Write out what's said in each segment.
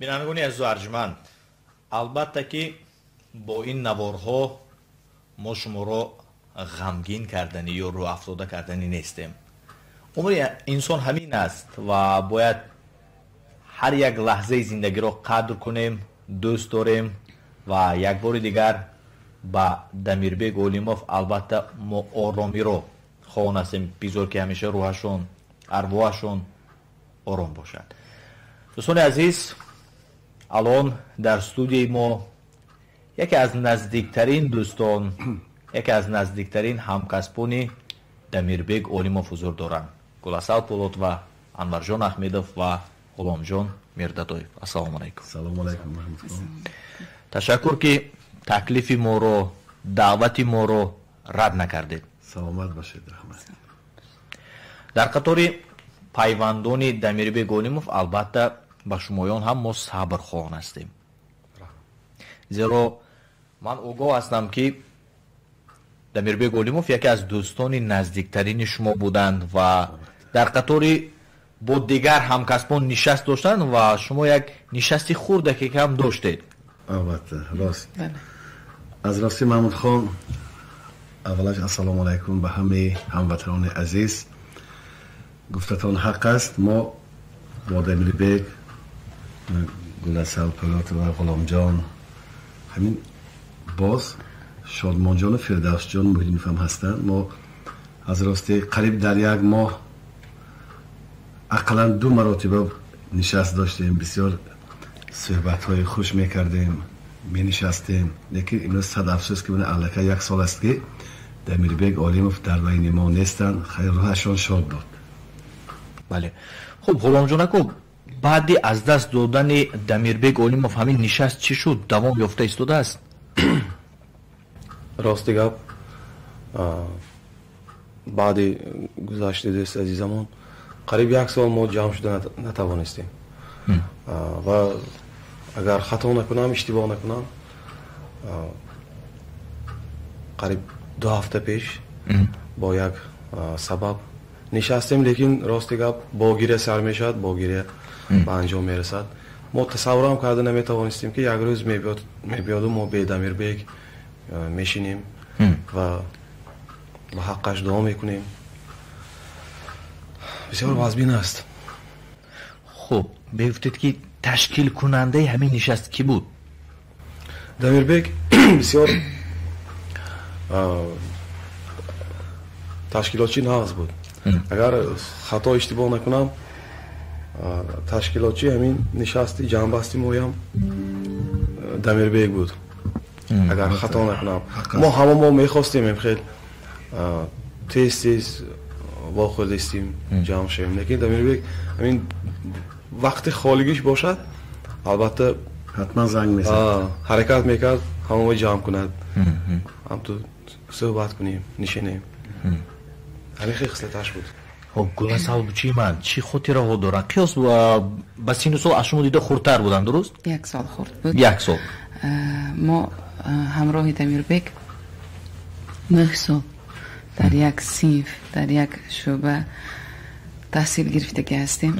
Бинандагони азизу арҷманд, албатта ки бо ин наворҳо мо шуморо ғамгин карданӣ ё рӯҳафтода карданӣ нестем. Умри инсон ҳамин аст ва бояд ҳар як лаҳзаи зиндагиро қадр кунем, дӯст дорем ва як бори дигар ба Дамирбек Олимов албатта мо оромиро хоҳон ҳастем, бигзор ки ҳамеша рӯҳашон, арвоҳашон ором бошад. Дӯстони азиз, алон дар студияи мо яке аз наздиктарин дӯстон, яке аз наздиктарин ҳамкасбони Дамирбек Олимов ҳузур доранд. Гуласал Пулотова, Анварҷон Аҳмедов ва Ғуломҷон Мирдадоев. Ассалому алайкум. Салому алайкум, раҳматуллоҳ. Ташаккур ки таклифи моро, даъвати моро рад накардед. Саломат бошед, раҳмат. Дар қатори пайвандони Дамирбек Олимов албатта ба шумоён ҳам мо сабрхоҳон ҳастем, зеро ман огоҳ ҳастам ки Дамирбек Олимов яке аз дӯстони наздиктарини шумо буданд ва дар қатори бо дигар ҳамкасбон нишаст доштанд ва шумо як нишасти хурдаке ҳам доштед. Албатта, рост. Аз рости Маҳмудхон, аввалаш ассалому алайкум ба ҳамаи ҳамватанони азиз. Гуфтатон ҳақ аст, мо бо Дамирбек, Гуласал Пулотова, Ғуломҷон, ҳамин боз Шодмонҷону Фирдавсҷон Муҳиддинов ҳам ҳастанд. Мо аз рости қариб дар як моҳ ақаллан 2 маротиба нишаст доштем, бисёр суҳбатҳои хуш мекардем, менишастем. Лекин имрӯз сад афсӯс ки аллакай 1 сол аст ки Дамирбек Олимов дар байни мо нестанд. Хайр, рӯҳашон шод бод. Бале. Хуб, Ғуломҷон аку, баъди аз даст додани Дамирбек Олимов ҳамин нишаст чӣ шуд? Давом ёфта истодааст? Рости гап, баъди гузашти дӯсти азизамон қариб 1 сол мо ҷамъ шуда натавонистем ва агар хато накунам, иштибоҳ накунам, қариб 2 ҳафта пеш бо як сабаб нишастем, лекин рости гап бо гиря сар мешавад, бо гиря ба анҷом мерасад. Мо тасаввурам карда наметавонистем ки як рӯз мебиёду мо бе Дамирбек мешинем ва ба ҳаққаш дуо мекунем. Бисёр вазбин аст. Хуб, мегуфтед ки ташкилкунандаи ҳамин нишаст кӣ буд? Дамирбек бисёр ташкилотчи нағз буд. Агар хато иштибоҳ накунам, ташкилотчи ҳамин нишасти ҷамъбасти моям Дамирбек буд. Агар хато накунам, мо ҳама мо мехостем хел тез тез вохӯрдистем, ҷамъ шавем, лекин Дамирбек ҳамин вақти холигиш бошад, албатта ҳатман занг мезад, ҳаракат мекард ҳамаро ҷамъ кунад, ҳамту суҳбат кунем, нишинем. Ҳамин хел хислаташ буд. Хуб, Гуласал чӣ ман чӣ хотираҳо дорам? Қиёс ба сину сол аз шумо дида хурдтар буданд, дуруст? 1 сол хурд буд. 1 сол. Мо ҳамроҳи Дамирбек 9 сол дар як синф, дар як шӯъба таҳсил гирифтагӣ ҳастем.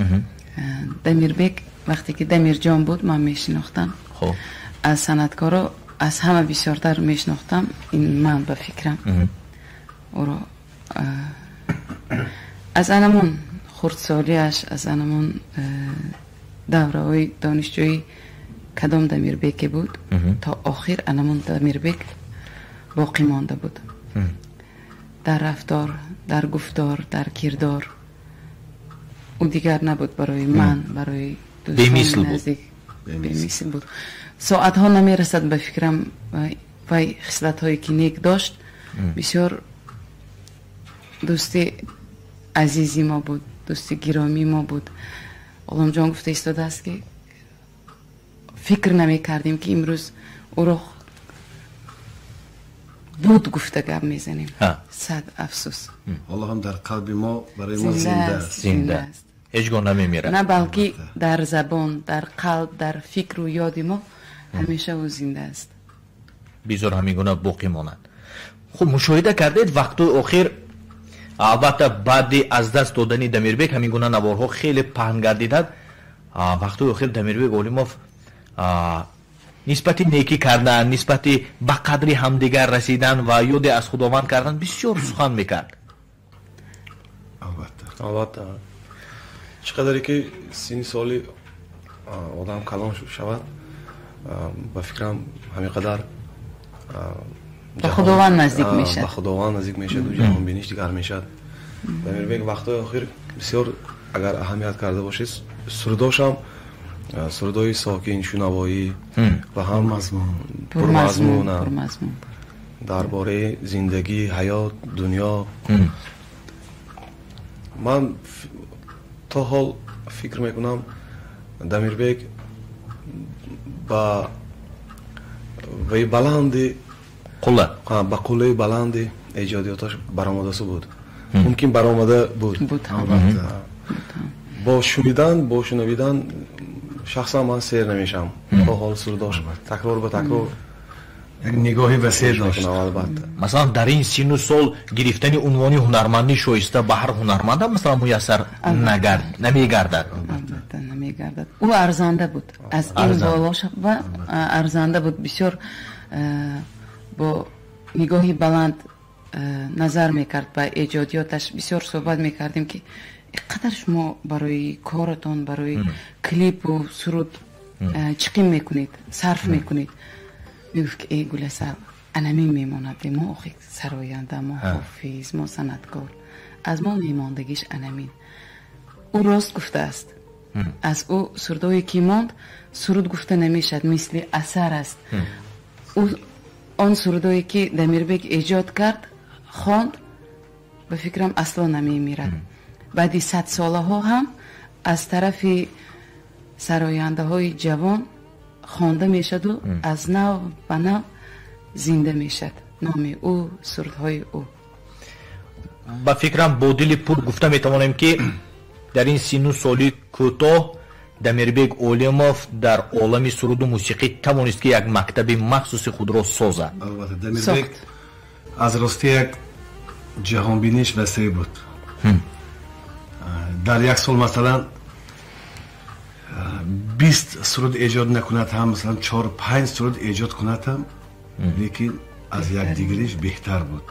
Дамирбек вақте ки Дамирҷон буд, ман мешинохтам. Аз санъаткоро аз ҳама бисёртар мешинохтам, ин ман ба фикрам. Ӯро аз анамон хурдсолиаш, аз анамон давраҳои донишҷӯӣ кадом Дамирбеке буд, то охир анамон Дамирбек боқӣ монда буд. Дар рафтор, дар гуфтор, дар кирдор ӯ дигар набуд барои ман, барои дӯстони наздик. Бемисл буд. Соатҳо намерасад ба фикрам, вай хислатҳое ки нек дошт, бисёр дӯсти азизи мо буд, дӯсти гиромии мо буд. Ғуломҷон гуфта истодааст ки фикр намекардем ки имрӯз ӯро буд гуфта гап мезанем. Сад афсӯс. Ҳоло ҳам дар қалби мо барои мо зинда аст. Зинда аст. Ҳеҷ гоҳ намемирад. На балки дар забон, дар қалб, дар фикру ёди мо ҳамеша ӯ зинда аст. Бизор ҳамин гуна боқӣ монад. Хуб, мушоҳида кардед вақтҳои охир, албатта баъди аз даст додани Дамирбек ҳамин гуна наворҳо хеле паҳн гардиданд. Вақтҳои охир Дамирбек Олимов Нисбати некӣ кардан, нисбати ба қадри ҳамдигар расидан ва ёде аз Худованд кардан бисёр сухан мекард. Албатта. Албатта. Чӣ қадаре ки синни соли одам калон шавад, ба фикрам ҳамин қадар ба Худованд наздик мешавад. Ба Худованд наздик мешавад ва ҷаҳонбиниш дигар мешавад. Дамирбек вақтҳои охир бисёр агар аҳамият карда бошед, сурудошам сурудҳои сокин, шунавоӣ ва ҳам пурмазмун дар бораи зиндагӣ, ҳаёт, дунё. Ман то ҳол фикр мекунам Дамирбек ба ваи баланди қулла, ба қуллаи баланди эҷодиёташ баромадасу буд. Мумкин баромада буд. Бо шунидан, бо шунавидан шахсан ман сер намешам. То ҳол сурудош такрор ба такрор як нигоҳи васеъ дошт. Албатта. Масалан, дар ин синну сол гирифтани унвони ҳунармандӣ шоиста ба ҳар ҳунармандам масалан муяссар намегардад. Албатта намегардад. Ӯ арзанда буд. Аз ин боло арзанда буд. Бисёр бо нигоҳи баланд назар мекард ба эҷодиёташ. Бисёр суҳбат мекардем ки қадар шумо барои коратон, барои клипу суруд чӣ қим мекунед, сарф мекунед. Мегуфт ки эй Гуласал, анамин мемонад, мо охи сароянда, мо ҳофиз, мо санъаткор, аз мо мемондагиш анамин. Ӯ рост гуфтааст. Аз ӯ сурудҳое ки монд, суруд гуфта намешавад, мисли асар аст. Ӯ он сурудҳое ки Дамирбек эҷод кард, хонд, ба фикрам асло намемирад. Баъди садсолаҳо ҳам аз тарафи сарояндаҳои ҷавон хонда мешаду аз нав ба нав зинда мешад номи ӯ, сурудҳои ӯ. Ба фикрам бо дили пур гуфта метавонем ки дар ин синну соли кӯтоҳ Дамирбек Олимов дар олами суруду мусиқӣ тавонист ки як мактаби махсуси худро созад. Албатта, Дамирбек аз рости як ҷаҳонбиниш васеъ буд. Дар як сол масалан 20 суруд эҷод накунад ҳам, масалан 4-5 суруд эҷод кунад ҳам, лекин аз якдигариш беҳтар буд.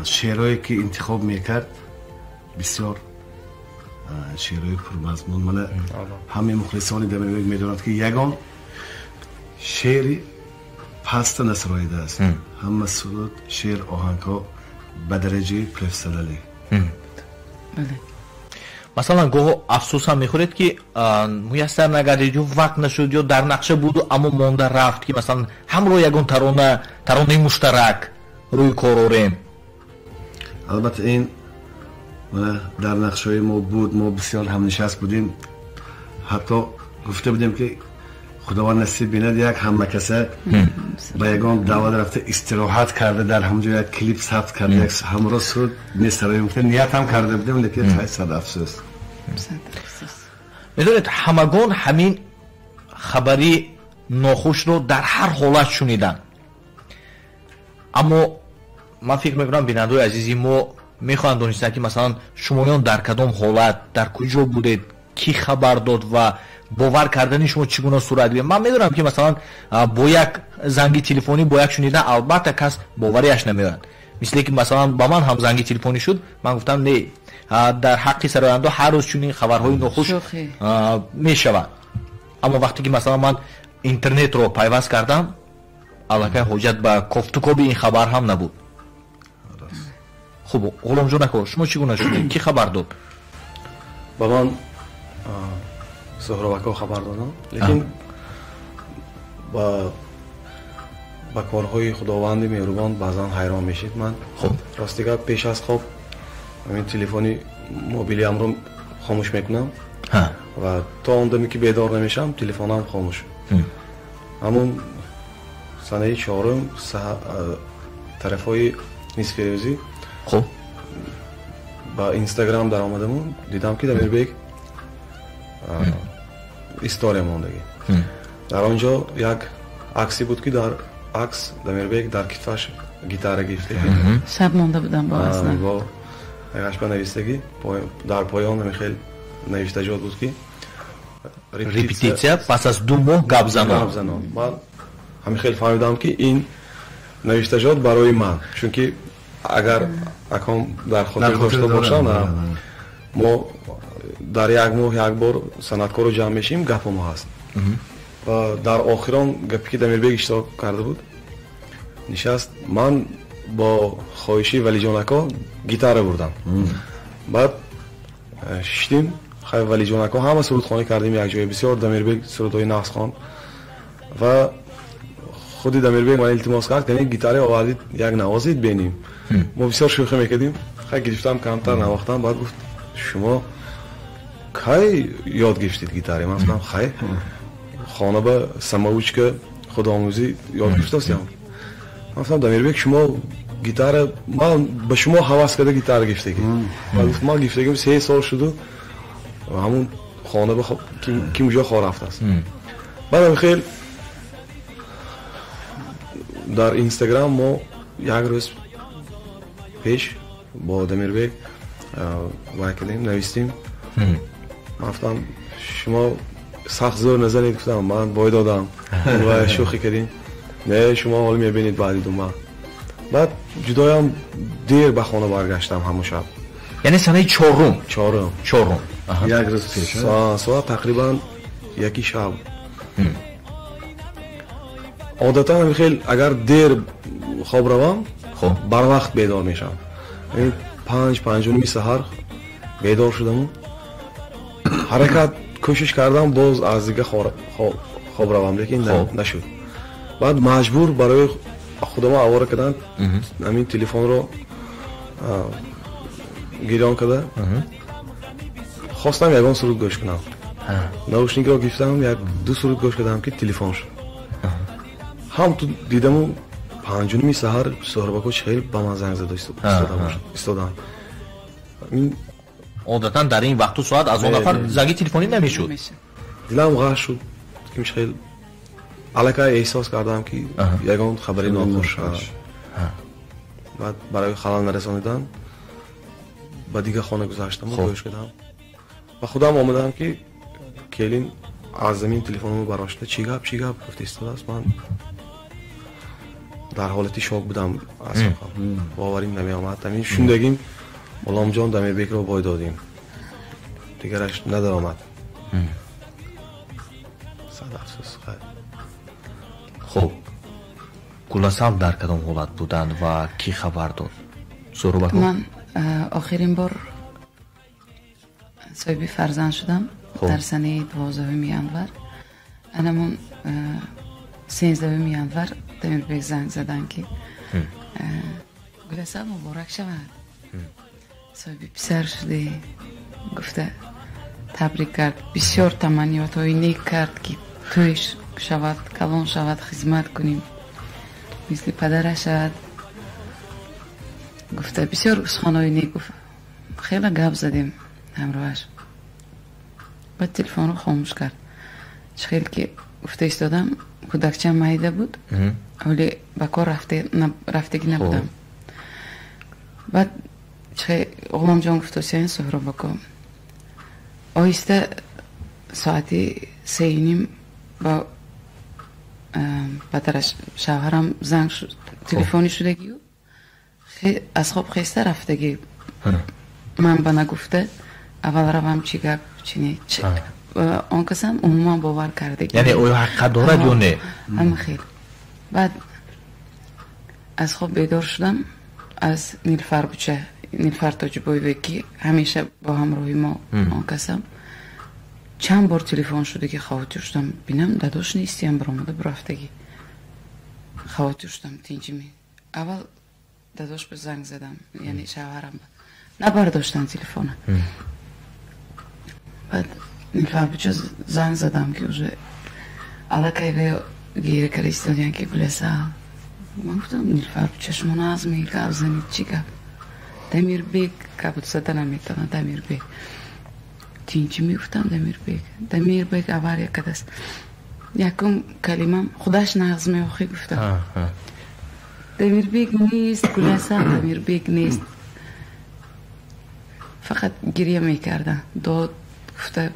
Шеърҳое ки интихоб мекард бисёр шеърҳои пурмазмун. Мана ҳамаи мухлисони Дамирбек медонанд ки ягон шеъри паста насароидааст. Ҳама суруд, шеър, оҳангҳо ба дараҷаи профессионалӣ. Масалан, гоҳо афсӯс ҳам мехӯред ки муяссар нагардид ё вақт нашуд ё дар нақша буду, аммо монда рафт ки масалан ҳамроҳ ягон таронаи муштарак рӯи кор орем. Албатта, ин дар нақшаҳои мо буд. Мо бисёр ҳамнишаст будем, ҳатто гуфта будем ки Худованд насиб бинад як ҳамакаса ба ягон даъват рафта истироҳат карда, дар ҳамҷо як клип сабт карда, як ҳамроҳ суруд месароем. Ният ҳам карда будем, лекин сад афсӯс. Медонед, ҳамагон ҳамин хабари нохушро дар ҳар ҳолат шуниданд. Аммо ман фикр мекунам бинандаои азизи мо мехоҳанд донистан ки масалан шумоён дар кадом ҳолат, дар куҷо будед, кӣ хабар дод ва бовар кардани шумо чӣ гуна сурат гирифт. Ман медонам ки масалан бо як занги телефонӣ, бо як шунидан албатта кас боварияш намеояд. Мисле ки масалан ба ман ҳам занги телефонӣ шуд, ман гуфтам не, дар ҳаққи сарояндаҳо ҳар рӯз чунин хабарҳои нохуш мешавад. Аммо вақте ки масалан ман интернетро пайваст кардам, аллакай ҳоҷат ба кофтукоби ин хабар ҳам набуд. Хуб, Ғуломҷон ако, шумо чӣ гуна шудед? Кӣ хабар дод? Ба ман Суҳроб ако хабар додам, лекин ба корҳои Худованди меҳрубон баъзан ҳайрон мешид. Ман рости гап пеш аз хоб ҳамин телефони мобилиамро хомӯш мекунам ва то он даме ки бедор намешавам телефонам хомӯш. Ҳамон санаи чорум тарафҳои нисфи рӯзӣ ба Инстаграм даромадаму дидам ки Дамирбек история мондагӣ. Дар он ҷо як аксе буд ки дар акс Дамирбек дар китфаш гитара гирифта. Шаб монда будам бо аслан. Бо агашба навистагӣ дар поён хеле навиштаҷот буд ки Репетитсия пас аз 2 моҳ гапзанон. Ман ҳамин хел фаҳмидам, ки ин навиштаҷот барои ман, чунки агар аком дар хотир дошта бошам, мо дар як моҳ як бор санъаткорро ҷамъ мешим, гапо мо ҳаст. Ва дар охирон гапе ки Дамирбек иштирок карда буд, нишаст, ман бо хоҳиши Валиҷон ако гитара бурдам. Баъд шиштим, хай Валиҷон ако ҳама сурудхонӣ кардем якҷоя, бисёр Дамирбек сурудҳои нағз хонд ва худи Дамирбек ман илтимос кард, яъне гитара овардид, як навозид беним. Мо бисёр шӯхӣ мекардим, хай гирифтам, камтар навохтам, баъд гуфт шумо кай ёд гирифтед гитара? Ман гуфтам хай хона ба самоучка худомӯзӣ ёд гирифтастам. Ман гуфтам Дамирбек шумо гитара, ман ба шумо ҳавас карда гитара гирифтагӣ. Баъд гуфт ман гирифтагим 3 сол шуду, ҳамун хона ба ким ҷо хор рафтааст. Баъдам хел дар Инстаграм мо як рӯз пеш бо Дамирбек вай кардем, навистем. Ман гуфтам шумо сахт зӯр назанед, гуфтам ман бой додам ва шӯхӣ кардем. Не, шумо ҳол мебинед баъди 2 моҳ. Баъд ҷудоям дер ба хона баргаштам ҳамон шаб. Яъне санаи чорум? Чорум. Як рӯз пеш. Соат тақрибан 1 шаб. Одатан хел агар дер хоб равам, барвақт бедор мешавам. 5-5:30 саҳар бедор шудаму ҳаракат кӯшиш кардам боз аз дига хоб равам, лекин нашуд. Баъд маҷбур барои худама авора кардан ҳамин телефонро гирён карда хостам ягон суруд гӯш кунам. Наушникро гирифтам, 1-2 суруд гӯш кардам ки телефон шуд. Ҳам ту дидаму 5:30 саҳар Суҳробако хеле ба ман занг зада истодам. Одатан дар ин вақту соат аз он нафар занги телефонӣ намешуд. Дилам ғаш шуд, ки хеле аллакай эҳсос кардам, ки ягон хабари нохуш. Баъд барои халал нарасонидан ба дигар хона гузаштаму гӯш кардам. Ба худам омадам, ки келин аз замин телефонамро бардошта чӣ гап, чӣ гап гуфта истодааст. Ман дар ҳолати шок будам, боварим намеомад. Ҳамин шундагим Ғуломҷон Дамирбекро бой додем, дигараш надаромад. Сад афсӯс. Хуб, Гуласал дар кадом ҳолат буданд ва кӣ хабар дод? Суҳробако. Ман охирин бор соҳиби фарзанд шудам дар санаи 12 январ. Анамон 13 январ Дамирбек занг заданд, ки Гуласал муборак шавад, соҳиби писар шудӣ, гуфта табрик кард. Бисёр таманниётҳои нек кард, ки тӯй шавад, калон шавад, хизмат кунем, мисли падараш шавад, гуфта бисёр суханҳои нек гуфт. Хеле гап задем ҳамроҳаш. Баъд телефонро хомӯш кард. Чӣ хел ки гуфта истодам, кӯдакчам майда буд, ҳоле ба кор рафтагӣ набудам. Баъд чӣ Ғуломҷон гуфтосиян Суҳробако, оҳиста соати 3:30 ба падараш шавҳарам занг телефонӣ шудагию аз хоб хеста рафтагӣ. Ман ба нагуфта аввал равам чӣ гап, чӣ не. Он касам умуман бовар кардагӣ. Яъне оё ҳақиқат дорад ё не? Ҳама хел. Баъд аз хоб бедор шудам аз Нилфар буча, Нилфар Тоҷибоеве, ки ҳамеша бо ҳамроҳи мо он касам. Чанд бор телефон шуда, ки хавотир шудам, бинам дадош нестиям, баромада бурафтагӣ. Хавотир шудам, тинҷими. Аввал дадош ба занг задам, яъне шавҳарам ба. Набардоштан телефона. Баъд Нилфар буча занг задам, ки уже аллакай ве гира карда истодиян, ки Гуласал. Ман гуфтам Нилфар буча шумо назми гап занед, чӣ гап? Дамирбек гап зада наметавонад, Дамирбек. Тинчи мегуфтам Дамирбек. Дамирбек авария кардааст. Якум калимам худаш нағз меохӣ гуфтам. Дамирбек нест, Гуласал, Дамирбек нест. Фақат гиря мекардам. Дод гуфта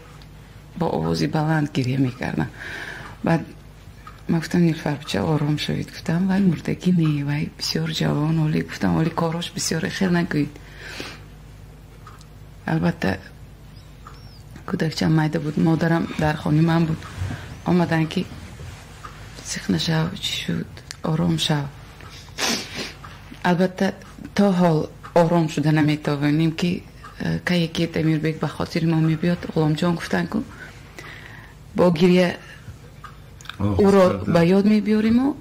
бо овози баланд гирья мекардам. Баъд ман гуфтам, Нилуфарбича, ором шавед, гуфтам, вай мурдагӣ не, вай бисёр ҷавон, оли, гуфтам, оли корош бисёр, хел нагӯед. Албатта, кӯдакчам майда буд, модарам дар хони ман буд. Омаданд ки сиқ нашав, чӣ шуд, ором шав. Албатта, то ҳол ором шуда наметавонем, ки кае ки Дамирбек ба хотири мо мебиёд, Ғуломҷон гуфтанд, ку бо гирья ӯро ба ёд мебиёриму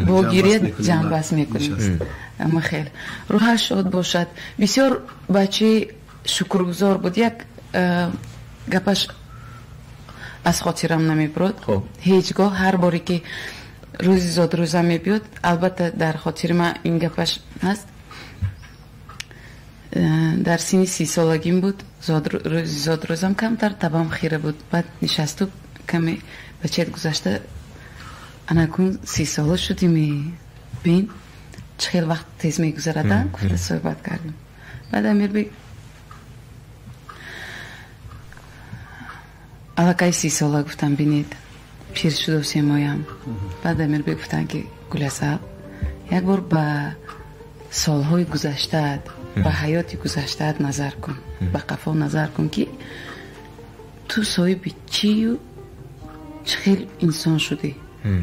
бо гирья ҷамъбаст мекунем. Ама хел рӯҳаш шод бошад. Бисёр бачаи шукргузор буд. Як гапаш аз хотирам намебурод ҳеҷ гоҳ. Ҳар боре ки рӯзи зодрӯзам мебиёд, албатта, дар хотири ман ин гапаш ҳаст. Дар синни 30-солагим буд, рӯзи зодрӯзам, камтар табам хира буд. Баъд нишасту каме ба чет гузашта, анакун 30-сола шудими, бин, чӣ хел вақт тез мегузарада, гуфта суҳбат кардем. Баъд Амирбек аллакай 30-сола, гуфтам, бинед, пир шуду семоям. Баъд Амирбек гуфтанд, ки Гуласал, як бор ба солҳои гузаштаат, ба ҳаёти гузаштаат назар кун, ба қафо назар кун, ки ту соҳиби чию чӣ хел инсон шудӣ.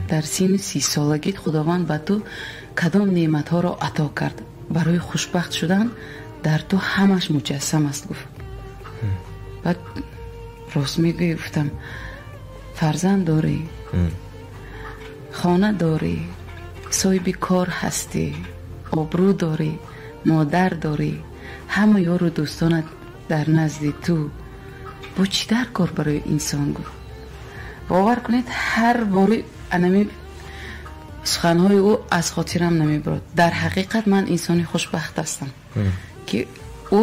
Дар синни 30-солагит Худованд ба ту кадом неъматҳоро ато кард, барои хушбахт шудан дар ту ҳамаш муҷассам аст, гуфт. Баъд рост мегӯӣ, гуфтам, фарзанд дорӣ, хона дорӣ, соҳиби кор ҳастӣ, обрӯ дорӣ, модар дорӣ, ҳама ёру дӯстонат дар назди ту, бо чӣ дар кор барои инсон, гуфт. Бовар кунед, ҳар бори анами суханҳои ӯ аз хотирам намебурод. Дар ҳақиқат ман инсони хушбахт ҳастам, ки ӯ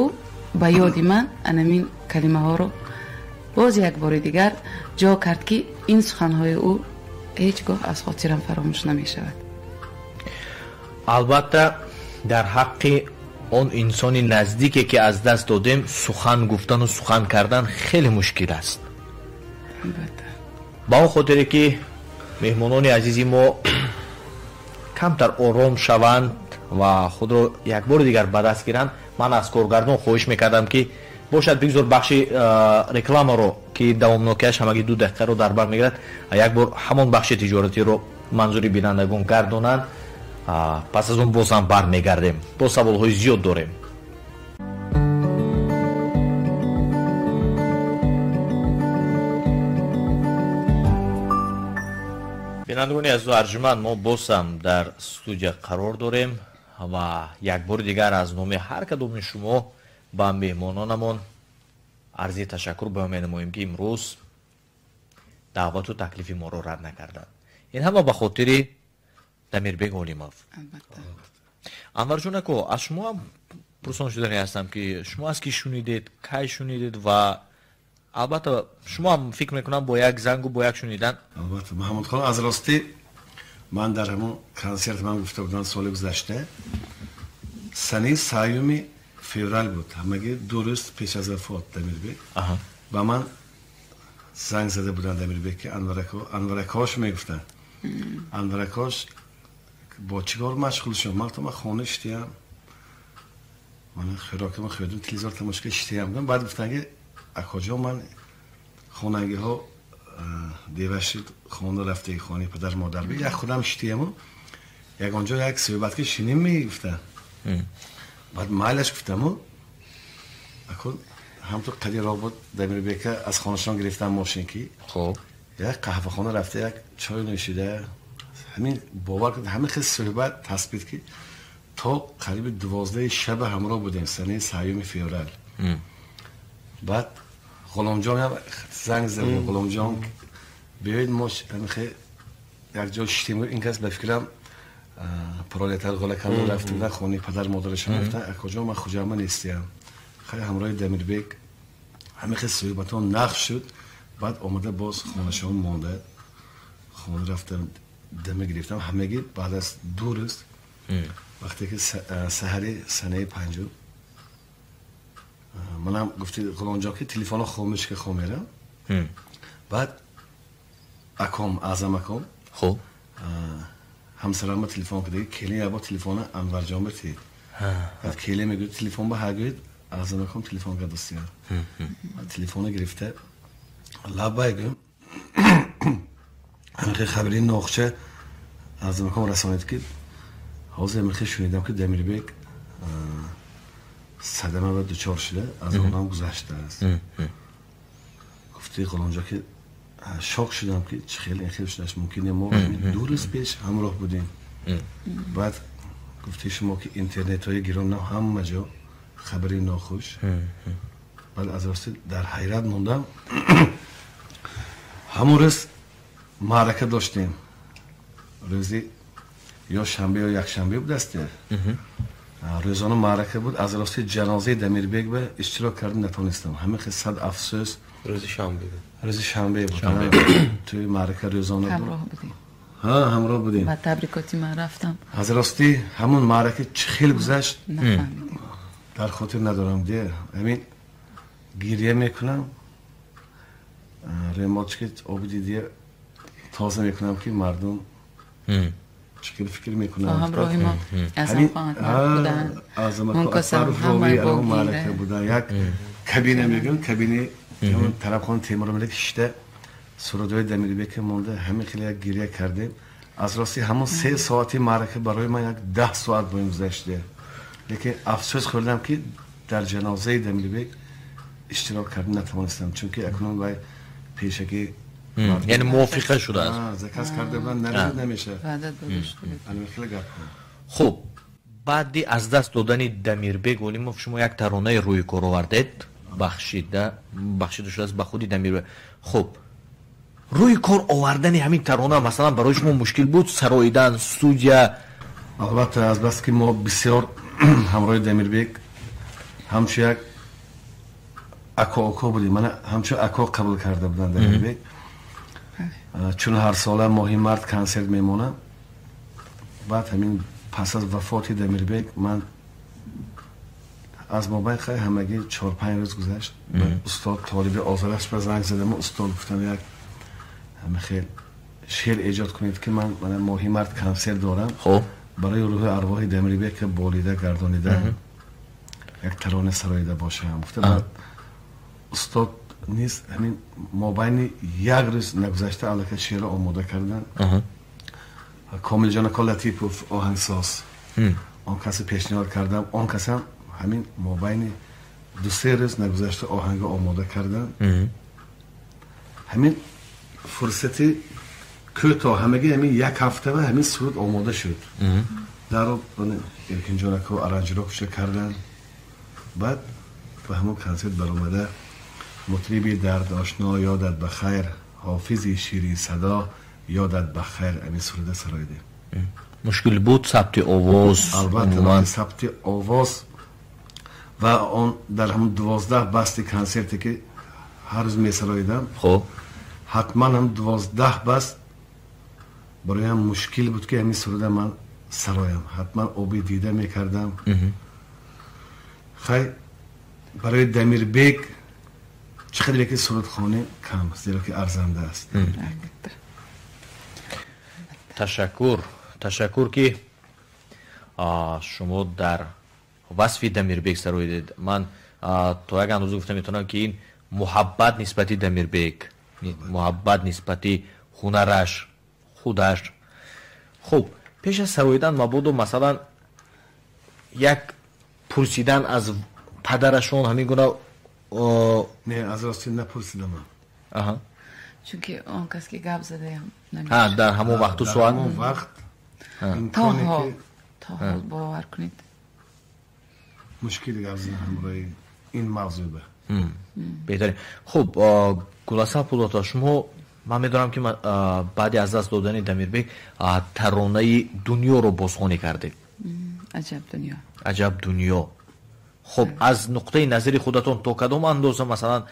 ба ёди ман анамин калимаҳоро боз як бори дигар ҷо кард, ки ин суханҳои ӯ ҳеҷ гоҳ аз хотирам фаромӯш намешавад. Албатта, дар ҳаққи он инсони наздике, ки аз даст додем, сухан гуфтану сухан кардан хеле мушкил аст. Ба он хотире ки меҳмонони азизи мо камтар ором шаванд ва худро як бори дигар ба даст гиранд, ман аз коргардон хоҳиш мекардам, ки бошад, бигзор бахши рекламаро, ки давомнокиаш ҳамагӣ 2 дақиқаро дар бар мегирад, як бор ҳамон бахши тиҷоратиро манзури бинандагон гардонанд. Пас аз он бозам бармегардем, боз саволҳои зиёд дорем. Бинандагони азизу арҷуманд, мо бозам дар студия қарор дорем ва як бори дигар аз номи ҳар кадоми шумо ба меҳмононамон арзи ташаккур баён менамоем, ки имрӯз даъвату таклифи моро рад накарданд. Ин ҳама ба хотири Дамирбек Олимов. Анварҷон ако, аз шумо ҳам пурсон шудани ҳастам, ки шумо аз кӣ шунидед, кай шунидед ва албатта шумо ҳам фикр мекунам бо як зангу бо як шунидан. Албатта, Маҳмудхон, аз ростӣ ман дар ҳамон консерт ман гуфта будам, соли гузашта санаи 3 феврал буд, ҳамагӣ 2 рӯз пеш аз вафот Дамирбек ба ман занг зада буданд, Дамирбек, ки Анваракош мегуфтанд, Анваракош, бо чӣ кор машғул шуд? Ман гуфтам, ман хона шитиям, ман хӯрокама хӯрдам, телевизор тамошо карда шитиям. Баъд гуфтанд, ки акоҷон, ман хонагиҳо деваши хона рафтаги, хонаи падар модар, як худам шитияму ягонҷо як суҳбат ки шиним, мегуфтанд. Баъд майлаш гуфтаму, акун ҳамтур қади роҳ буд, Дамирбека аз хонашон гирифтам мошин, ки як қаҳвахона рафта, як чой нӯшида, ҳамин, бовар кунед, ҳамин хел суҳбат тасбит, ки то қариби 12 шаба ҳамроҳ будем, санаи 3 феврал. Баъд Ғуломҷон ҳам занг зад, Ғуломҷон, биёед, мо як ҷо шитем. Ин кас ба фикрам Пролетар Ғулаканро рафта буданд, хонаи падар модарашон. Гуфтанд, акоҷон, ман Хуҷама нестиям. Хеле ҳамроҳи Дамирбек ҳамин хел суҳбатҳо нақш шуд. Баъд омада боз хонашон монда, хона рафтам, дама гирифтам. Ҳамагӣ баъд аз 2 рӯз, вақте ки саҳари санаи 5, манам гуфти Ғуломҷон, ки телефонро хомӯш ки, хом мерам. Баъд аком, Аъзам аком, хуб, ҳамсарам ба телефон карда, келин як бор телефона Анварҷон битид. Баъд келин мегӯяд, телефон ба ҳагӯед, Аъзам аком телефон кард, дӯстиён. Телефона гирифта, лаббай гӯям, ҳамихел хабари нохча Аъзам аком расонид, ки ҳозир ҳамихел шунидам, ки Дамирбек садама ба дучор шуда, аз олам гузаштааст. Гуфти Ғуломҷон, ки шок шудам, ки чӣ хел ин хел шудаш мумкин, мо 2 рӯз пеш ҳамроҳ будем. Баъд гуфти шумо, ки интернетҳои гирон, ҳама ҷо хабари нохуш. Баъд аз рости дар ҳайрат мондам. Ҳамон рӯз маърака доштем, рӯзи ё шанбе ё якшанбе будасте, рӯзона маърака буд. Аз рости ҷанозаи Дамирбек ба иштирок карда натонистам. Ҳамин хел сад афсӯс. Рӯзи шанбе буд. Рӯзи шанбе буд, тӯи маърака рӯзона буд. Ҳамроҳ будем. Ҳа, ҳамроҳ будем. Ба табрикоти ман рафтам. Аз рости ҳамон маърака чӣ хел гузашт, нафаҳмидем, дар хотир надорам. Де ҳамин гиря мекунам, ремолчики оби дидия тоза мекунам, ки мардум чӣ хел фикр мекунанд. Ҳамроҳи мо Аъзамхон Акбаров буданд. Аъзам Акбаров ровии ҳамон маърака буданд. Як кабина мегӯям, кабинаи тарабхони Темурмалик шишта, сурудҳои Дамирбека монда, ҳамин хеле як гиря кардем. Аз рости ҳамон 3 соати маърака барои ман як 10 соат боим гузашта. Лекин афсӯс хӯрдам, ки дар ҷанозаи Дамирбек иштирок карда натавонистам, чунки акнун вай пешакӣ яъне мувофиқа шудааст, заказ карда буданд, нарешад, намешавад. Ваъда дода шуда. Ҳамин хеле гапҳо. Хуб, баъди аз даст додани Дамирбек Олимов шумо як таронаи рӯи кор овардед, бахшида шудааст ба худи Дамирбек. Хуб, рӯи кор овардани ҳамин тарона масалан барои шумо мушкил буд, сароидан, студия? Албатта, азбаски мо бисёр ҳамроҳи Дамирбек ҳамчун як ако-око будем, мана ҳамчун ако қабул карда буданд Дамирбек. Чун ҳар сола моҳи март консерт мемонам, баъд ҳамин пас аз вафоти Дамирбек ман аз мобайн хай ҳамагӣ 4-5 рӯз гузашт, устод Толиби Озарахш ба занг задам. Устод, гуфтам, як ҳама хел шеър эҷод кунед, ки ман мана моҳи март консерт дорам, барои рӯҳи арвоҳи Дамирбек болида гардонида як тарона сароида бошам. Гуфта, баъд устод низ ҳамин мобайни як рӯз нагузашта аллакай шеърро омода карданд. Комилҷон ака Латипов, оҳангсоз, он касе пешниҳод кардам, он касам ҳамин мобайни 2-3 рӯз нагузашта оҳанга омода карданд. Ҳамин фурсати кӯтоҳ, ҳамагӣ ҳамин як ҳафта ва ҳамин суруд омода шуд. Даро Эркинҷон ака аранжировка карданд. Баъд ба ҳамон консерт баромада, мутриби дард ошно, ёдат ба хайр, ҳофизи ширин садо, ёдат ба хайр, ҳамин суруда сароидем. Мушкил буд сабти овоз? Албатта, сабти овоз ва он дар ҳамон 12 басти консерте, ки ҳар рӯз месароидам, ҳатман ҳам 12 баст бароям мушкил буд, ки ҳамин суруда ман сароям. Ҳатман оби дида мекардам. Хай, барои Дамирбек чӣ қадре ки сурудхонӣ кам, зеро ки арзанда аст. Ташаккур, ташаккур, ки шумо дар васфи Дамирбек сароидед. Ман то як андоза гуфта метавонам, ки ин муҳаббат нисбати Дамирбек, муҳаббат нисбати ҳунараш, худаш. Хуб, пеш аз сароидан мабодо масалан як пурсидан аз падарашон ҳамин гуна? Не, аз рости напурсидам. Чунки он кас ки гап задаям намешавад. Дар ҳамон вақту соат. Дар ҳамон вақт имконе ки то ҳол, бовар кунед, мушкили гап задан ҳамроҳи ин мавзӯъ ба. Беҳтарин. Хуб, Гуласал Пулотова, шумо, ман медонам, ки баъди аз даст додани Дамирбек таронаи дунёро бозхонӣ кардед. Аҷаб дунё. Аҷаб дунё. Хуб, аз нуқтаи назари худатон то кадом андоза масалан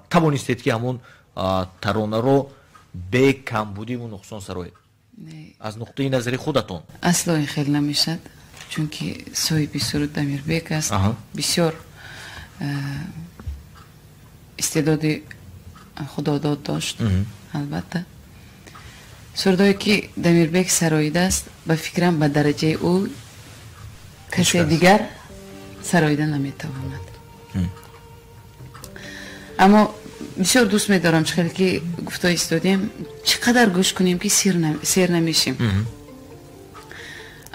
тавонистед, ки ҳамон таронаро бе камбудиву нуқсон сароед, аз нуқтаи назари худатон? Асло ин хел намешад, чунки соҳиби суруд Дамирбек аст. Бисёр истеъдоди худодод дошт, албатта. Сурудҳое ки Дамирбек сароидааст, ба фикрам, ба дараҷаи ӯ касе дигар сароида наметавонад. Аммо бисёр дӯст медорам, чӣ хеле ки гуфта истодем, чӣ қадар гӯш кунем ки сер намешим.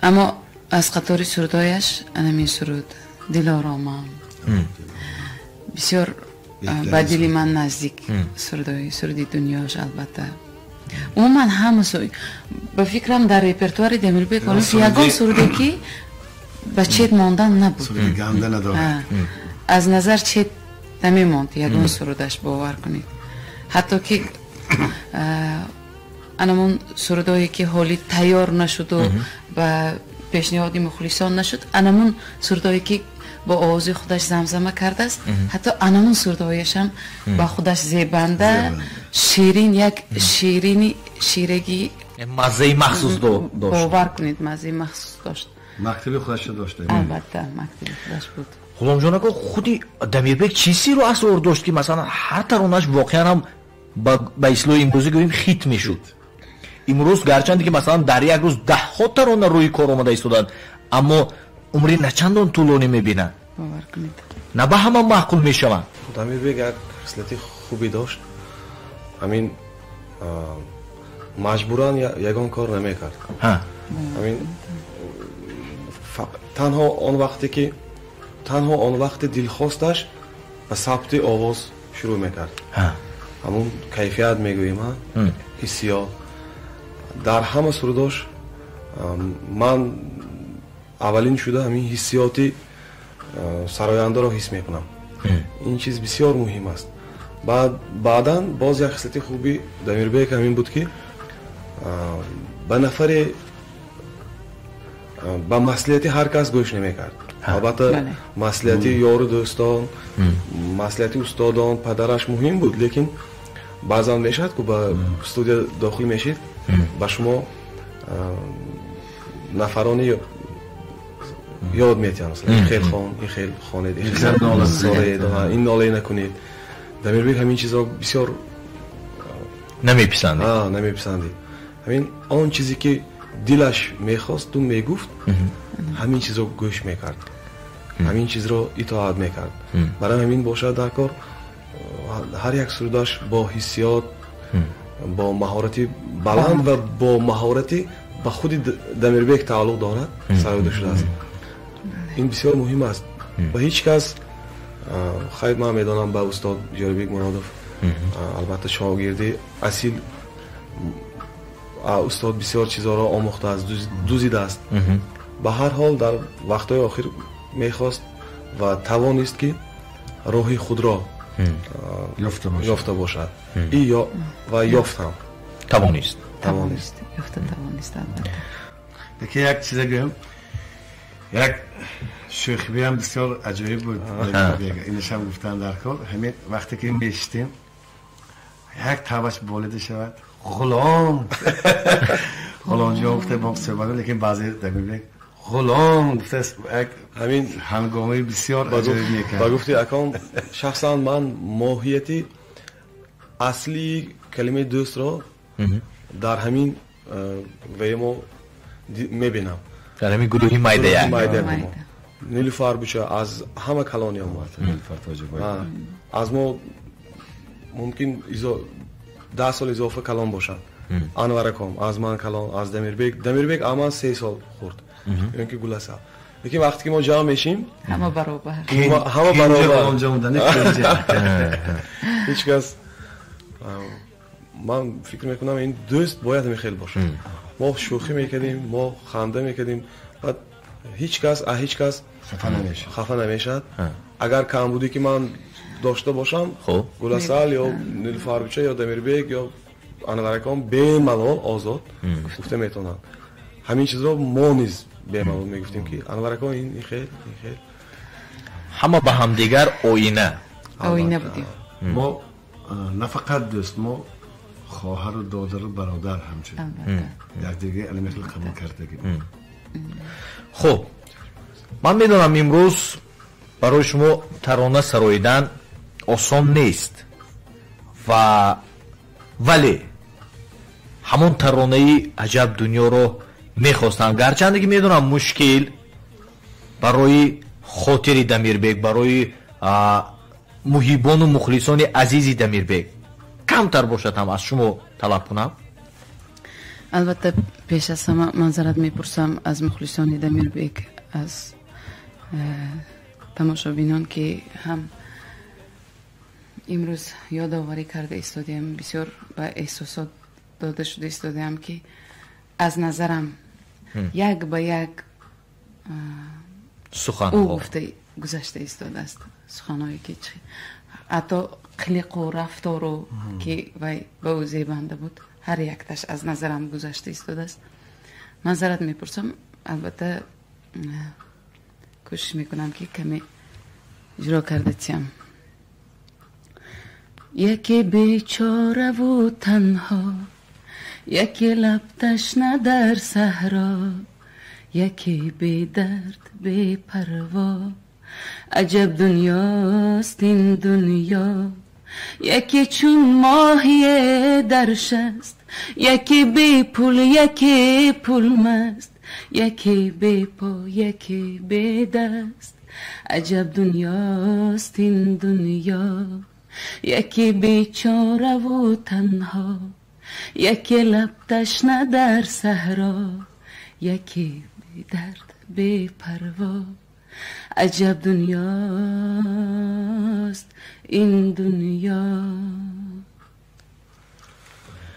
Аммо аз қатори сурудҳояш анамин суруд «Дилоромам» бисёр ба дили ман наздик сурудҳои, суруди дунёш. Албатта, умуман ҳама, ба фикрам, дар репертуари Дамирбек ягон суруде ки ба чет мондан набуд, аз назар чет намемонд ягон сурудаш, бовар кунед. Ҳатто ки анамон сурудҳое ки ҳоли тайёр нашуду ба пешниҳоди мухлисон нашуд, анамон сурудҳое ки бо овози худаш замзама кардааст, ҳатто анамон сурудҳояшам ба худаш зебанда, ширин, як ширини ширагӣ, маззаи махсус дошт. Бовар кунед, маззаи махсус дошт. Мактаби худашро дошт. Албатта, мактаби худаш буд. Ғуломҷон ака, худи Дамирбек чӣ сиру асрор дошт, ки масалан ҳар таронаш воқеан ҳам ба истилоҳи имрӯзӣ гӯем, хит мешуд? Имрӯз гарчанде ки масалан дар як рӯз даҳҳо тарона рӯи кор омада истоданд, аммо умри начандон тӯлонӣ мебинанд, бовар кунед, на ба ҳама маъқул мешаванд. Дамирбек як хислати хубе дошт, ҳамин маҷбуран ягон кор намекард. Ҳамин танҳо он вақте ки, танҳо он вақти дилхосташ ба сабти овоз шурӯъ мекард. Ҳамун кайфият мегӯем, ҳиссиёт дар ҳама сурудош ман аввалин шуда ҳамин ҳиссиёти сарояндаро ҳис мекунам. Ин чиз бисёр муҳим аст. Баъдан боз як хислати хуби Дамирбек ҳамин буд, ки ба нафаре ба маслиҳати ҳар кас гӯш намекард. Албатта, маслиҳати ёру дӯстон, маслиҳати устодон, падараш муҳим буд, лекин баъзан мешавад, ку ба студия дохил мешид, ба шумо нафароне ёд метиҳанд, масалан, ин хел хон, ин хел хонед, ин хел соред, ин нолае накунед. Дамирбек ҳамин чизро бисёр намеписандид. Намеписандид. Ҳамин он чизе ки дилаш мехосту мегуфт, ҳамин чизро гӯш мекард, ҳамин чизро итоат мекард. Барои ҳамин бошад, дар кор ҳар як сурудаш бо ҳиссиёт, бо маҳорати баланд ва бо маҳорати ба худи Дамирбек тааллуқ дорад, сароида шудааст. Ин бисёр муҳим аст. Ба ҳеҷ кас, хайр, ман медонам, ба устод Ҷӯрабек Муродов, албатта, шогирди асил, устод бисёр чизҳоро омӯхтааст, дузидааст. Ба ҳар ҳол, дар вақтҳои охир мехост ва тавонист, ки роҳи худро ёфта бошад ва ёфт ҳам. Тавонист. Тавонист. Ёфта тавонист, албатта. Лекин як чиза гӯям, як шӯхибиам бисёр аҷоиб буд. Инашам гуфтан дар кор. Ҳамин вақте ки мешитем, як табаш болида шавад, ғулом, ғуломҷон гуфта бо суҳбат, лекин баъзе Дамирбек ғулом гуфта як ҳамин ҳангомаи бисёр аҷоиб мекард. Ба гуфти акон, шахсан ман моҳияти аслии калимаи дӯстро дар ҳамин ваи мо мебинам. Дар ҳамин гурӯҳи майдая. Нилуфар буча аз ҳама калони омад. Аз мо мумкин 10 сол изофа калон бошад. Анвараком аз ман калон, аз Дамирбек. Дамирбек аз ман 3 сол хурд. Ё ки Гуласал. Лекин вақте ки мо ҷамъ мешим, ҳама баробар. Ҳама баробар. Ҳеҷ кас, ман фикр мекунам, ин дӯст бояд ҳамин хел бошад. Мо шӯхӣ мекардем, мо ханда мекардем, баъд ҳеҷ кас аз ҳеҷ кас хафа намешавад. Агар камбудӣ ки ман дошта бошам, Гуласал ё Нилуфарбуча ё Дамирбек ё Анваракон бемалол озод гуфта метавонанд. Ҳамин чизро мо низ бемалол мегуфтем, ки Анваракон ин хел, ин хел. Ҳама ба ҳамдигар оина. Оина будем. Мо на фақат дӯст, мо хоҳару додару бародар ҳамчун якдигаи алимехел қабул кардагӣ. Хуб, ман медонам, имрӯз барои шумо тарона сароидан осон нест. Ва вале ҳамон таронаи аҷаб дунёро мехостам, гарчанде ки медонам мушкил барои хотири Дамирбек, барои муҳибону мухлисони азизи Дамирбек камтар бошад ҳам аз шумо талаб кунам. Албатта, пеш аз ҳама манзарат мепурсам аз мухлисони Дамирбек, аз тамошобинон, ки ҳам имрӯз ёдоварӣ карда истодаем, бисёр ба эҳсосот дода шуда истодаам, ки аз назарам як ба як суханҳо ӯ гуфта гузашта истодааст, суханҳое ки ҳатто қилиқу рафтору ки вай ба ӯ зебанда буд, ҳар якташ аз назарам гузашта истодааст. Манзарат мепурсам, албатта кӯшиш мекунам, ки каме иҷро карда тиям. Яке бечораву танҳо, яке лабташна дар саҳро, яке бедард бепарво, аҷаб дунёст ин дунё. Яке чун моҳие дар шаст, яке бепул, яке пулмаст, яке бепо, яке бедаст, аҷаб дунёст ин дунё. Яке бечораву танҳо, яке лабташна дар саҳро, яке бедард бепарво, аҷаб дунёст ин дунё.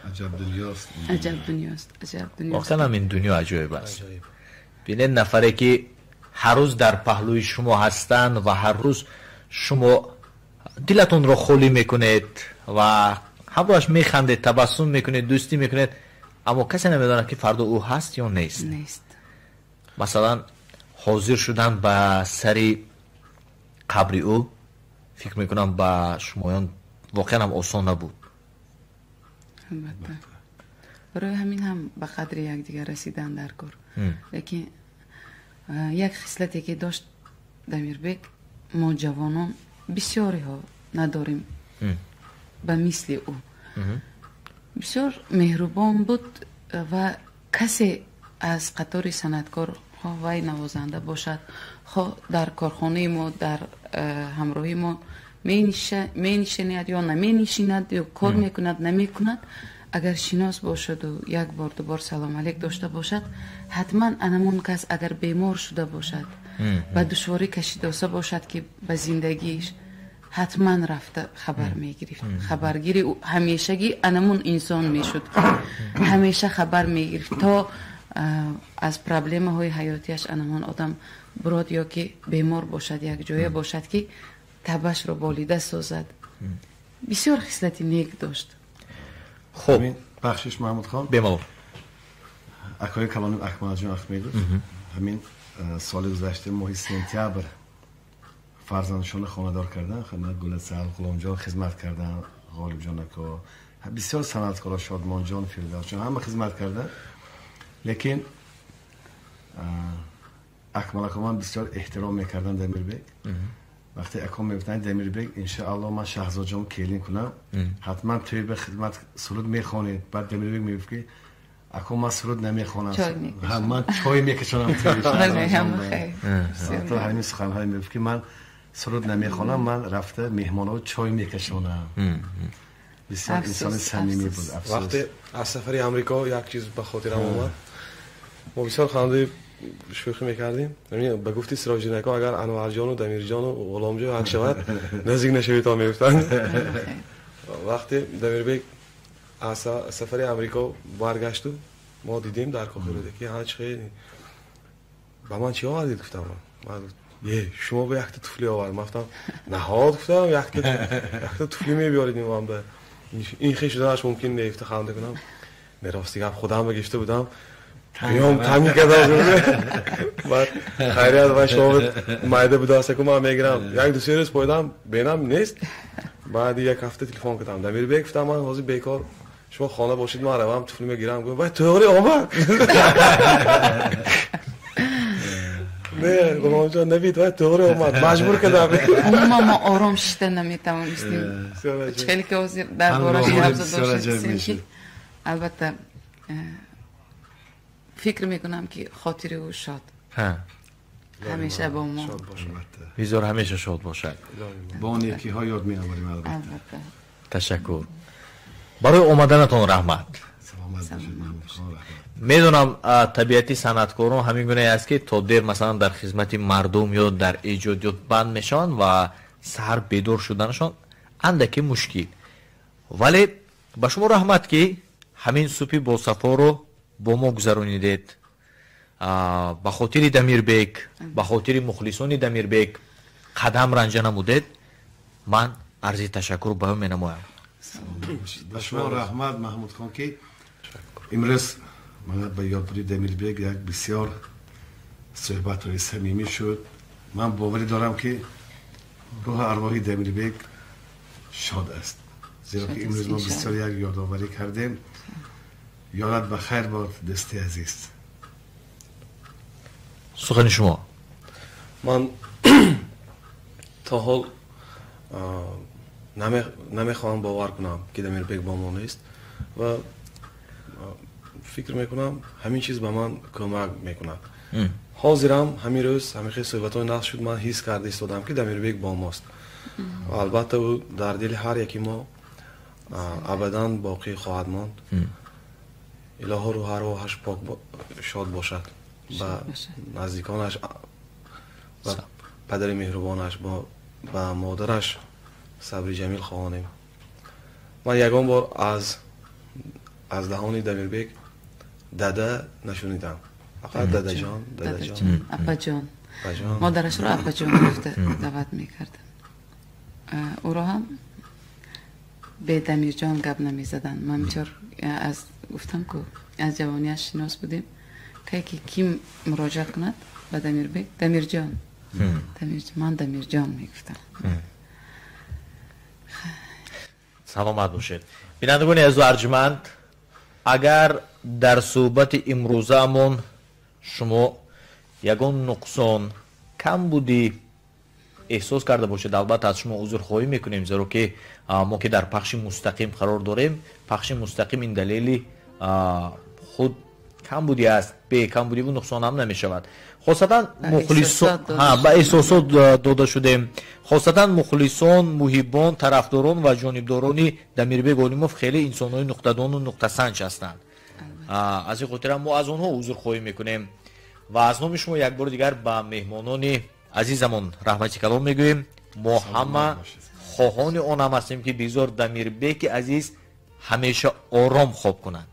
Аҷаб дунёст, аҷаб дунёст, аҷаб дунёст. Воқеан ин дунё аҷоиб аст. Бинед, нафаре ки ҳар рӯз дар паҳлӯи шумо ҳастанд ва ҳар рӯз шумо дилатонро холӣ мекунед ва ҳамроҳаш механдед, табассум мекунед, дӯстӣ мекунед, аммо касе намедонад ки фардо ӯ ҳаст ё нест. Нест. Масалан, ҳозир шудан ба сари қабри ӯ, фикр мекунам, ба шумоён воқеан ҳам осон набуд. Албатта, барои ҳамин ҳам ба қадри якдигар расидан дар кор. Лекин як хислате ки дошт Дамирбек, мо ҷавонон бисёриҳо надорем ба мисли ӯ. Бисёр меҳрубон буд ва касе аз қатори санъаткор, хоҳ вай навозанда бошад, хоҳ дар корхонаи мо, дар ҳамроҳи мо менишинад ё наменишинад, ё кор мекунад, намекунад, агар шинос бошаду як бор, ду бор салом алейк дошта бошад, ҳатман анамон кас агар бемор шуда бошад, ба душворӣ кашидоса бошад, ки ба зиндагиаш ҳатман рафта хабар мегирифт. Хабаргири ҳамешагӣ анамон инсон мешуд, ҳамеша хабар мегирифт, то аз проблемаҳои ҳаётияш анамон одам бурод, ё ки бемор бошад, як ҷоя бошад, ки табашро болида созад. Бисёр хислати нек дошт. Хуб, бахшиш, Маҳмудхон. Бемалол. Акои калоним Акмалҷон вақт мегуфт, ҳамин соли гузашта моҳи сентябр фарзандашонро хонадор кардан, хидмат Гуласал, Ғуломҷон хизмат кардан, Ғолибҷон ако, бисёр санъаткоро, Шодмонҷон, Фирдавсҷон ҳама хизмат кардан. Лекин Акмал ако ман бисёр эҳтиром мекардам Дамирбек. Вақте ако мегуфтанд, Дамирбек, иншаалло ман Шаҳзодҷон келин кунам, ҳатман тӯй ба хидмат суруд мехонед. Баъд Дамирбек мегуфт, ки ако, ман суруд намехонам, ман чой мекашонам. То ҳамин суханҳое мегуфт, ки ман суруд намехонам, ман рафта меҳмонҳо чой мекашонам. Бисёр инсони самимӣ буд. Вақте аз сафари Амрико як чиз ба хотирам омад, мо бисёр хандаи шӯхӣ мекардем. Ба гуфти Сироҷиддин ако, агар Анварҷону Дамирҷону Ғуломҷон як шавад, наздик нашавед, то мегуфтанд. Вақте Дамирбек аз сафари Амрико баргашту, мо дидем дар кохи Рӯдакӣ, ҳа, чӣ ба ман чӣ овардед, гуфтам. Е, шумо ба якта туфли овард. Ман гуфтам, наҳод, гуфтам, якта туфли мебиёред ман ба ин хел шуданаш мумкин не, гуфта ханда кунам. Не, рости гап, худам ба гирифта будам. Қиём танги кардам. Баъд хайрият ва шумо майда будааст, ку ман мегирам. Як ду се рӯз пойдам, бенам нест. Баъди як ҳафта телефон кардам. Дамирбек, гуфтам, ман ҳозир бекор, шумо хона бошед, ман равам туфли мегирам. Гуфт, вай, тоғри омад. Не, Ғуломҷон навид вай тоғри омад, маҷбур кардам. Умуман мо ором шишта наметавонистем. Хеле ки ҳозир дар борааш гап задошем ки албатта фикр мекунам ки хотири ӯ шод. Ҳамеша бо мо. Бизор ҳамеша шод бошад. Бо некиҳо ёд меоварем албатта. Ташаккур. Барои омаданатон раҳмат. Медонам табиати санъаткорон ҳамин гуна аст ки то дер масалан дар хизмати мардум ё дар эҷодиёт банд мешаванд ва саҳар бедор шуданашон андаке мушкил. Вале ба шумо раҳмат ки ҳамин субҳи босафоро бо мо гузаронидед. Ба хотири Дамирбек, ба хотири мухлисони Дамирбек қадам ранҷа намудед. Ман арзи ташаккур баён менамоям. Ба шумо раҳмат Маҳмудхон ки имрӯз ман ба ёдбуди Дамирбек як бисёр суҳбатҳои самимӣ шуд. Ман боварӣ дорам ки рӯҳу арвоҳи Дамирбек шод аст, зеро ки имрӯз мо бисёр як ёдоварӣ кардем. Ёдат ба хайр бод дӯсти азиз. Сухани шумо. Ман то ҳол намехоҳам бовар кунам ки Дамирбек бо мо нест ва фикр мекунам ҳамин чиз ба ман кӯмак мекунад. Ҳозирам ҳамин рӯз ҳамин хел суҳбатҳои нақл шуд, ман ҳис карда истодам ки Дамирбек бо мост ва албатта ӯ дар дили ҳар яки мо абадан боқӣ хоҳад монд. Илоҳо рӯҳу арвоҳаш пок шод бошад, ба наздиконаш, ба падари меҳрубонаш, ба модараш сабри ҷамил хоҳонем. Ман ягон бор аз даҳони Дамирбек дада нашунидам. Фақат дадаҷон, дадаҷон, апаҷон. Модарашро апаҷон гуфта даъват мекардам. Ӯро ҳам бе Дамирҷон гап намезаданд. Ман бисёр аз гуфтам ку аз ҷавонияш шинос будем. Кай ки ким муроҷиат кунад ба Дамирбек, Дамирҷон, Дамирҷон, ман Дамирҷон мегуфтам. Саломат бошед. Бинандагони азизу арҷманд, агар дар суҳбати имрӯзаамон шумо ягон нуқсон, камбудӣ эҳсос карда бошед, албатта аз шумо узрхоҳӣ мекунем, зеро ки мо ки дар пахши мустақим қарор дорем, пахши мустақим ин далели худ камбудӣ аст, бе камбудиву нуқсон ҳам намешавад. Хосатан мухлисон ба эҳсосот дода шудем. Хосатан мухлисон, муҳиббон, тарафдорон ва ҷонибдорони Дамирбек Олимов хеле инсонҳои нуқтадону нуқтасанҷ ҳастанд. Аз ин хотира мо аз онҳо узрхоҳӣ мекунем ва аз номи шумо як бори дигар ба меҳмонони азизамон раҳмати калом мегӯем. Мо ҳама хоҳони он ҳам ҳастем ки бигзор Дамирбеки азиз ҳамеша ором хоб кунанд.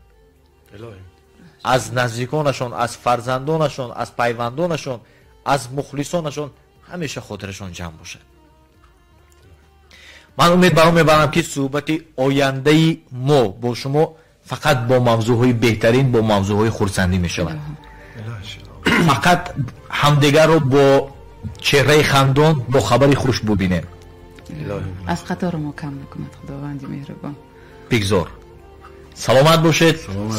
Аз наздиконашон, аз фарзандонашон, аз пайвандонашон, аз мухлисонашон ҳамеша хотирашон ҷамъ бошад. Ман умед бар он мебарам ки суҳбати ояндаи мо бо шумо фақат бо мавзӯъҳои беҳтарин, бо мавзӯъҳои хурсандӣ мешавад. Фақат ҳамдигарро бо чеҳраи хандон, бо хабари хуш бубинем. Аз қатори мо кам накунад Худованди меҳрубон. Бигзор. Саломат бошед,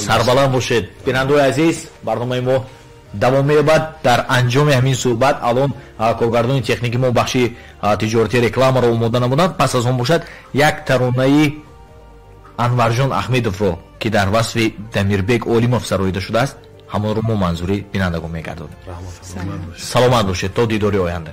сарбаланд бошед. Бинандаои азиз, барномаи мо давом меёбад. Дар анҷоми ҳамин суҳбат алон коргардони техникӣ мо бахши тиҷоратии рекламаро омода намуданд. Пас аз он бошад як таронаи Анварҷон Аҳмедовро ки дар васфи Дамирбек Олимов сароида шудааст, ҳамонро мо манзури бинандагон мегардонем. Саломат бошед то дидори оянда.